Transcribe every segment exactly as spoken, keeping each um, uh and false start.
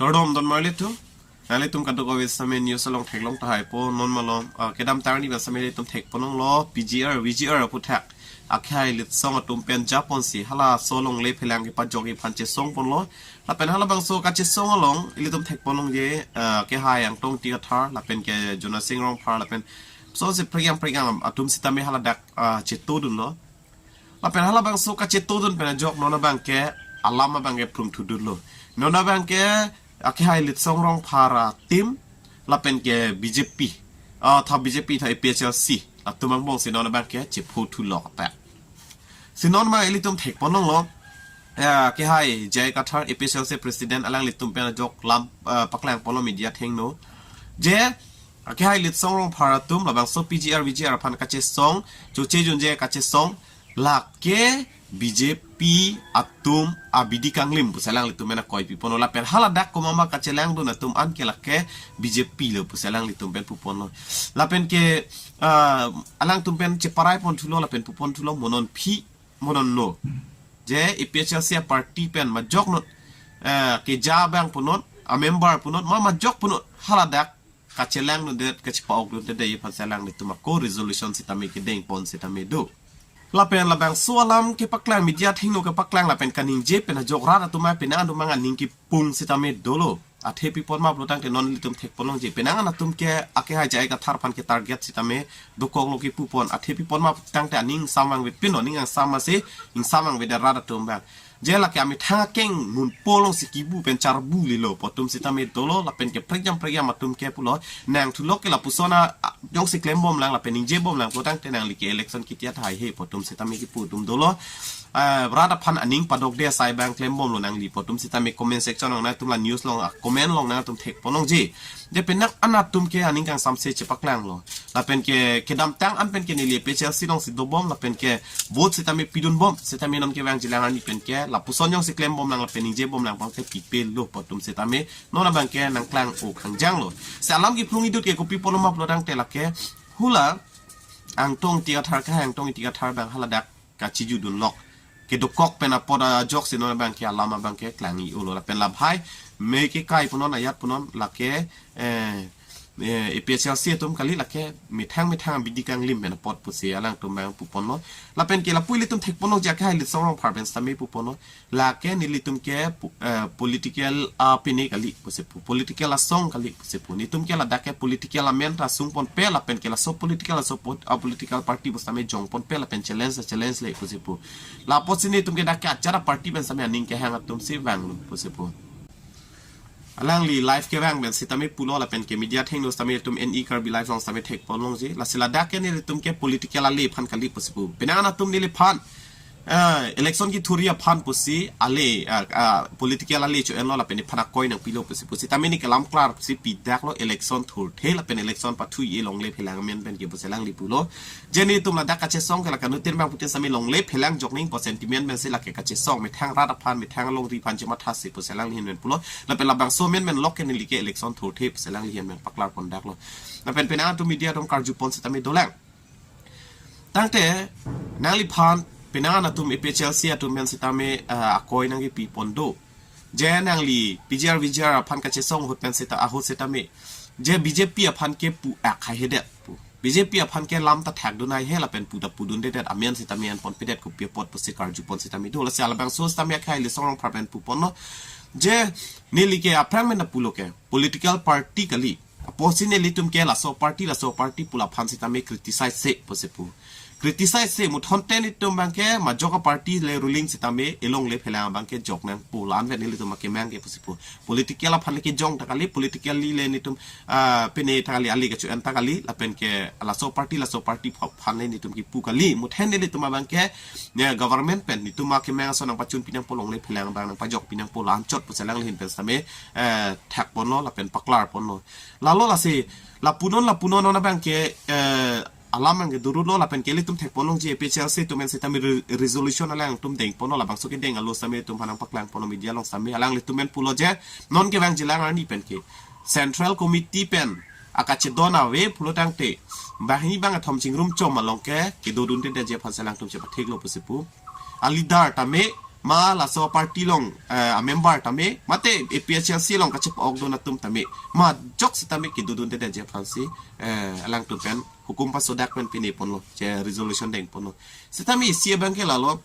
Kardom don marli thu. Nanglitum kadokave sitame news along theklong tahai po non malom, ah, kedamtang arni ba sitame ilitum thekponlonglo P G R, V G R aputhak akhai litsong atum pen japonsi halaso longle phelang kepajokji aphan chesongponlo. Lapen halabangso kachesong along ilitum thekponlongji, ah, kehai Angtong Ingti Kathar, lapen ke Jona Sing Rongphar, lapen so si prekjam prekjam atum sitame haladak, ah, chetodunlo. Lapen halabangso kachetodun pen ajok non abangke alam abangke phrungthudunlo. Non abangke akehai litsong Rongphar ateam lapen ke B J P, ah, tha B J P tha A P H L C atum angbongsi non abangke chephothulo kape. Si non ma ilitum thekponlonglo, eh, kehai J I Kathar A P H L C president alanglitum pen ajok lam, eh, paklangponlo media athengno. Je, akehai litsong Rongphar atum labangso P G R, V G R aphan kachesong, choche junje kachesong, lake B J P atum abidi kanglim pusi alanglitum pen akoi piponlo. Lapen haladak komat ma kachelangdun atum anke lake B J P lo pusi alanglitum pen puponlo. Lapen ke, ah, alangtum pen cheparai ponthulo, lapen puponthulo mo non phi, mo non no. Je A P H L C aparty pen majok non, eh, keja abang punon, amember punon, ma majok punon, haladak kachelangdundet, kachepa-okdundet aphan si alanglitum ako resolution sitame kedengpon sitame do. Lapen labangso alam kepaklang, media athengno kepaklang lapen kaningje pen ajok rat atum ma penang atum mang aning kepung sitame dolo. Athe pipon ma pulotangte non ilitum thekponlongji, penang an atum ke akehai J I Kathar aphan ke target sitame dokoklo kepupon. Athe pipon ma pulotangte aning ingsamvangve pinlo, aning angsam masi, ingsamvangvedet rat atum abang. Je lake amethang akeng munpo alongsi kibu pen charbu lilo pu atum sitame dolo, lapen ke prekjam prekjam atum ke pulo, nangthulo ke lapuson a, a, jongsi klembomlang lapen ningjebomlang pulotangte nangli ke election kitia tahai he pu atum sitame kipu atum dolo. Ah, rat aphan aning padokde asai abang klembomlo nangli pu atum sitame comment section along nangtum la news along, ah, comment along nangtum thekponlongji. Je penang an atum ke aning kangsamse chepaklanglo. Lapen ke kedamtang an pen ke neli A P H L C alongsi dobom, lapen ke vote sitame pidunbom, sitame non kevangjilang arni pen ke lapuson jongsi klembomlang lapen ningjebomlang abangke pipelo pu atum sitame non abangke nangklang-o kangjanglo. Si alam kephlung idut ke kopi pulo ma pulotangte lake hula Angtong Ingti Kathar, kehai Angtong Ingti Kathar abang haladak kachijudunlok. Kedokok pen apot ajoksi non abangke alam abangke klang-i-olo. Lapen labhai me kekai punon, ayat punon lake, eh, eh, A P H L C atum kali, lake methang methang abidi kanglim pen apot pusi alangtum abang puponlo. Lapen ke lapu ilitum thekponlongji akehai litsong Rongphar pen sitame puponlo. Lake nelitum ke pu-, eh, political, ah, pine kali pusi pu, political asong kali pusi pu. Netum ke ladak ke political amen ta sungponpe lapen ke laso political, laso pot-, ah, political party pu sitame jongponpe lapen challenge, challenge le pusi pu. Lapotsi netum ke dak ke achara party pen sitame aning kehang atumsi vanglo pusi pu. Alangli live kevang pen sitame pulo lapen ke media athengno sitame itum N E Karbi Live along sitame thekponlongji. Lasi ladak ke nelitum ke political ale aphan kali pusi pu. Penang an atum neliphan, ah, election kethurji aphan pusi ale, ah, ah, political ale cho-enlo lapen nephan akoi nangpilo pusi pu. Sitame ne kelam klar si pidaklo, election thurthe lapen election pathu-i longle phelang amen pen ke pusi alangli pulo. Je netum ladak kachesong ke lake anuttin abang putin sitame longle phelang jokning pu sentiment pensi lake kachesong, methang rat aphan, methang alongri aphan chemathasi pusi alangli ahin pen pulo. Lapen labangso amen pen lok ke neli ke election thurthe pusi alangli ahin pen paklar pondaklo. Lapen penang atum media atum karjupon sitame dolang. Tangte nangliphan penang an atum A P H L C atum pen sitame, ah, akoi nangkepipon do. Je nangli P G R V G R aphan kachesong ahut pen sita ahut sitame, je B J P aphan ke pu akhai hedet pu. B J P aphan ke lam ta thakdun ai he lapen pu ta pudundedet, amen sitame enponpedet, kopi apot pusi karjupon sitame do. Lasi alabangso sitame akehai litsong Rongphar pen puponlo. Je neli ke aphrang pen ta pulo ke political party kali. Apotsi nelitum ke laso party, laso party pu laphan sitame criticize se pusi pu. Criticize se, muthonte netum abangke majok aparty le ruling sitame elongle phelang abangke jok nangpo, la-an pen nelitum akemang ke pusi pu. Political aphan le kejong ta kali, politically le netum, ah, pine ta kali, ale kecho-en ta kali, lapen ke laso party, laso party pho-, aphan le netum kipu kali. Muthen nelitum abangke, ne government pen netum akemang ason nangpachun pinangpo, longle phelang abang nangpajok pinangpo, la-anchot pusi alangli ahin pen sitame, eh, thakponlo lapen paklarponlo. Lalo lasi, lapunon, lapunon non abangke, eh, alam abangke durutlo lapen ke ilitum thekponlongji A P H L C atum pen sitame re-, resolution alangtum dengponlo, labangso kedeng alo sitame itum aphan nangpaklangponlo media along sitame, alanglitum pen pulo je, non kevangjilang arni pen ke Central Committee pen akachedon ave pulotangte, banghini bangkethom chingrum chom along ke kedodundedetji aphan si alangtum chepatheklo pusi pu. A leader tame, ma laso party along, eh, a member tame, mate A P H L C along kachepa-okdun atum tame, majok sitame kedodunde detji aphansi, eh, alangtum pen hukum pasodak pen pine ponlo, je resolution dengponlo. Sitame isi abangke lalo,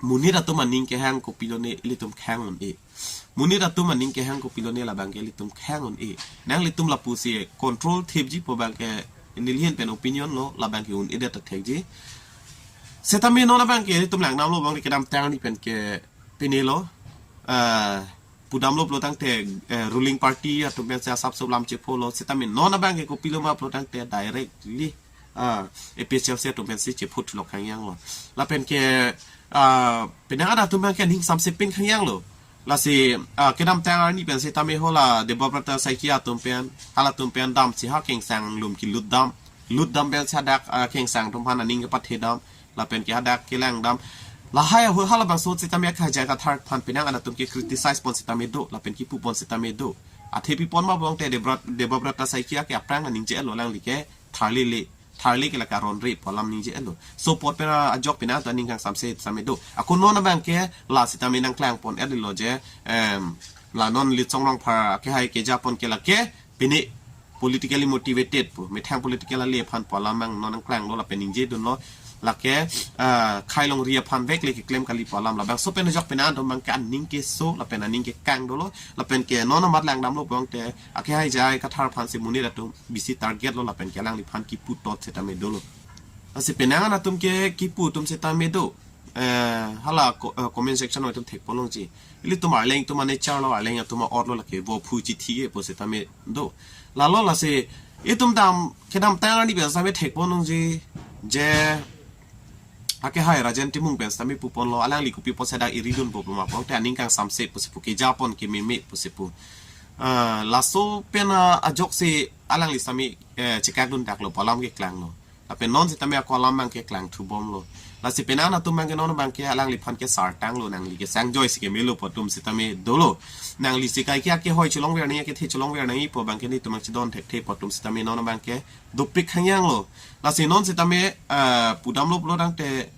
monit atum aning kehang kopilone ilitum khang un-e. Monit atum aning kehang kopilone labangke ilitum khang un-e. Nanglitum lapusi control thepji pu abangke neli ahin pen opinion lo, labangke un-edet ta thekji. Sitame non abangke ilitum langdamlo abang kedamtang arni pen ke pinelo, eh, pudamlo pulo tangte, eh, ruling party atum pensi asap sop lam chepholo. Sitame non abangke kopilo ma pulo tangte directly, ah, A P H L C atum pensi chephutlok khangyang lo. Lapen ke, ah, penang an atum abangke aning samse pin khangyang lo. Lasi, ah, kedamtang arni pen sitame hala Debabrata Saikia atum pen, halatum pen damsi ha Kengsang alum kelut dam, lut dam pensi hadak, ah, Kengsang atum aphan aning kepathe dam, lapen ke hadak kelang dam. Lahai ahut halabangso sitame akhai J I Kathar aphan penang an atum ke criticize pon sitame do, lapen kepu pon sitame do. Athe pi pon ma pulo tangte Debra-, Debabrata Saikia ke aphrang aningje lo, alangli ke tharlele, tharle ke la karon re pu alam ningje lo. So apot pen ajok penang an aning kangsamse sitame do. Ako non abangke la sitame nangklang pon-et lo je, em, la non Litsong Rongphar akehai keja pon ke lake pine politically motivated pu, methang political ale aphan pu alam abang non nangklanglo lapen ningjedunlo, lake, ah, khei longri aphan vek le keklem kali pu alam, labangso pen ajok penang an atum abangke aning keso lapen aning kekang dolo, lapen ke non amat langdamlo pulo tangte akehai J I Kathar aphansi monit atum bisi target lo, lapen ke alangliphan kepu tot sitame dolo. Lasi penang an atum ke kepu atum sitame do. Eh, hala ko-, eh, comment section along itum thekpon longji. Ilitum Arleng atum a-nature lo, Arleng atum a-ot lo, lake vo phu chithi ke pu sitame do. Lalo lasi itum dam, kedamtang arni pen sitame thekpon longji, je akehai Rajen Timung pen sitame puponlo, alangli kopi apotsi dak iridun pu ma pulo tangte aning kangsamse pusi pu, keja pon kememe pusi pu. Ah, laso pen, ah, ajoksi alangli sitame, eh, chekakdun daklo pu alam keklanglo. Lapen non sitame ako alam abangke klangthu bomlo. Lasi penang an atum abangke non abangke alangliphan ke sartanglo, nangli ke sangjoi si kemelo pu atum sitame dolo. Nanglisi kaike akehoi cholongver nangji, akethe cholongver nangji pu abangke nelitum abang chedon thekthe pu atum sitame non abangke dopik khangyang lo. Lasi non sitame, eh, pudamlo pulo tangte,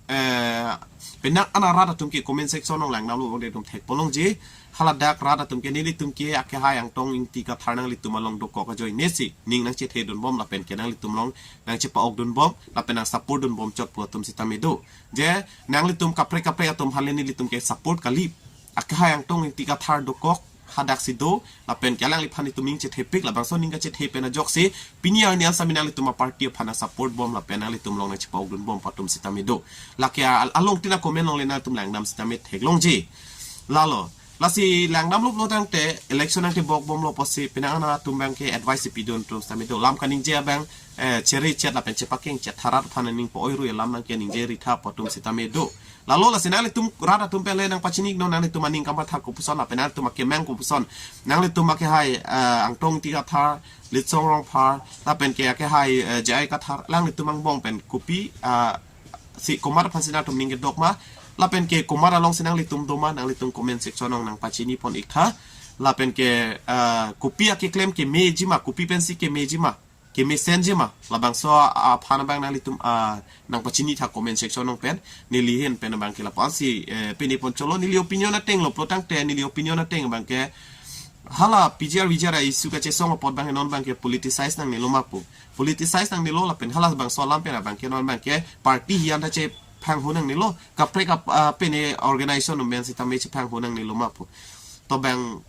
eh, penang an arat atum ke comment section along langdamlo, ode atum thekpon longji. Haladak rat atum ke nelitum ke akehai Angtong Ingti Kathar nanglitum along dokok ajoine si ning nangchethedun bom lapen ke nanglitum along nangchepa-okdun bom lapen nang-support dun bom chot pu atum sitame do. Je nanglitum kaprek kaprek atum aphan le nelitum ke support kali. Akehai Angtong Ingti Kathar dokok hadak si do, lapen ke alangliphan itum ning chethepik, labangso ning kachethe pen ajoksi pini arni an sitame nanglitum a-party aphan nang-support bom lapen nanglitum along nangchepa-okdun bom pu atum sitame do. Lake a-, along tina comment along le nanglitum langdam sitame theklongji. Lalo, lasi langdamlo pulo tangte election nangtebok bomlo pusi penang an atum abangke advice pidun atum sitame do. Lam kaningje abang, eh, chere chet lapen chepakeng chet, tharat aphan aning po-oi ru alam abangke ningje ritha pu atum sitame do. Lalo lasi nanglitum rat atum pen le nangpachini non, nanglitum aning kamatha kopuson lapen nanglitum akemang kopuson. Nanglitum akehai, eh, Angtong Ingti Kathar, Litsong Rongphar, lapen ke akehai, eh, J I Kathar, alanglitum angbong pen kopi, ah, si komat aphansi nangtum ning kedok ma, lapen ke komat alongsi nanglitum do ma, nanglitum comment section along nangpachini pon iktha, lapen ke, ah, kopi akeklem kemeji ma, kopi pensi kemeji ma, kemesenji ma, labangso aphan abang nanglitum, ah, nangpachini tha comment section along pen, neli ahin pen abangke lapu-ansi, eh, pine pon chotlo, neli opinion ateng lo pulo tangte, neli opinion ateng abangke, hala P G R, V G R a-issue kachesong apot abang non abangke politicize nangnelo ma pu. Politicize nangnelo lapen halabangso alam pen abangke non abangke party hiyan ta chephanghu nangnelo. Kaprek ap-, ah, pine organization amen sitame chephanghu nangnelo ma pu. To abang,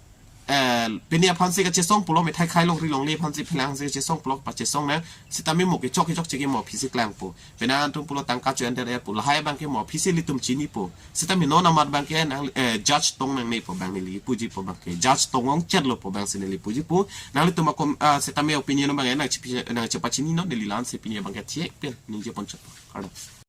eh, pine aphansi kachesong pulo, methai khei longri longle aphansi phelangsi kachesong pulo, pachesong nang sitame mo kechok kechok cheke mo aphisi klangpo. Penang an atum pulo tangka cho-en det-et pu, lahai abangke mo aphisi ilitum chinipo. Sitame non amat abangke nang, eh, judge tong nangne pu abang neli puji pu abangke. Judge tong ongchet lo pu abangsi neli puji pu. Nanglitum akom, ah, sitame opinion abang nangchepi-, nangchepachini non, neli la-ansi pini abangke chek pen ningje pon chot. Kardom.